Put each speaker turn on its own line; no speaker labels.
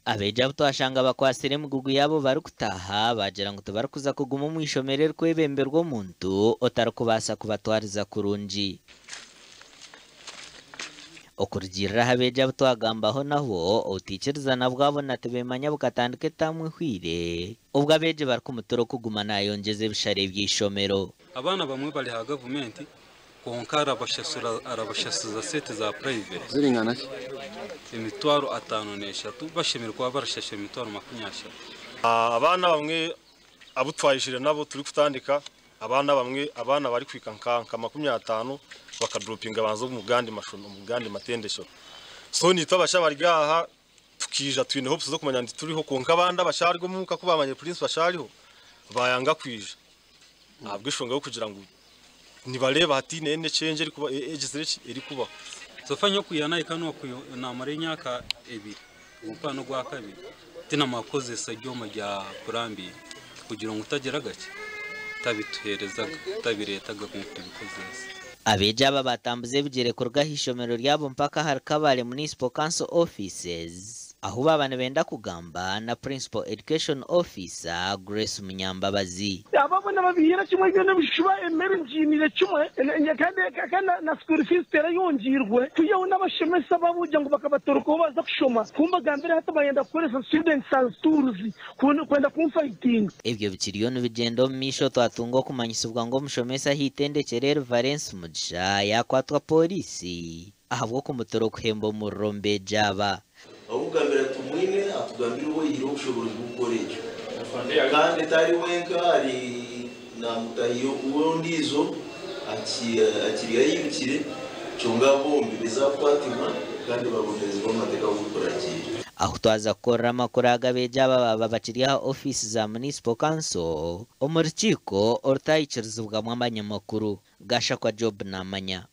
Abeegi abu twashanga bakwasire emigugu yaabo barikutaaha bagira ngu tibarikuza kuguma omu ishomero erikwebemberwa omuntu otarikubaasa kubatwariza kurungi. Okurugiirira aha beegi abu twagambaho nabo, obutaikirizana bwabo na Tibemanya bukatandika etaamu ehweire obwo abeegi barikumutura okuguma nayongyeza ebishare by'eishomero.
Abaana bamwe bari aha gavumenti kwonka arabashasuza sente za private.
Ziringana ki?
53,000 bashemereire kuba barashashura 30,000.
Abaana bamwe abu twayishire nabo turikutandika, abaana bamwe abaana barikuhika nka 50 bakadropinga banza omu gandi mashomo, omu gandi matendekero. So nitwe abasha bari aha tukiija twine hopes z'okumanya nti turiho, kwonka abandi abashari omuka ku bamanye principal ashariho bayanga kwija ahabw'enshonga y'okugira ngu nibareeba hatiine n'echange erikuba egizire ki erikubaho.
Sofa nyokuya kano namara emyaka 2 omupano gwa kabiri tinamakozesa ibyoma bya plumbing kugira ngu utagira gake tabituherezaga tabiretaga kubikozesa.
Abeegi aba batambuza ebigyere kuruga aha ishomero ryabo mpaka ahari Kabale Municipal Council Offices ahu baba nibenda kugamba na Principal Education Officer Grace Munyambabazi.
Ababona babihira kimwe byona bishuba emere njinire kimwe kandi na school fees terayongirwe kuyeho n'abashomesa babuja ngu bakabatoroka baza kushoma kumbagambira hata bayenda kukoresa students as tools kwenda kumfighting.
Ebyo bikiriyo nibigenda omu maisho twatunga okumanyisibwa ngu omushomesa ah'itendekero Valence Mugisha yakwatwa polisi ahabw'okumutura okuhemba omuriro mbeegi aba.
Abugambira tumwine atugambire owoyihire obushobozi bw'okukora ekyo kandi tari wenka ari namutahiyo uwondiizo akiri ayirukire kyonka bombi bizakwatibwa kandi babonerezibwa amateeka g'okuragiira.
Aho twaza kukorera amakuru ag'abeegi aba baba bakiri aha ofiisi za Municipal Council omu rukiiko orutayikirizibwamu abanyamakuru. Gashakwa Job Namanya.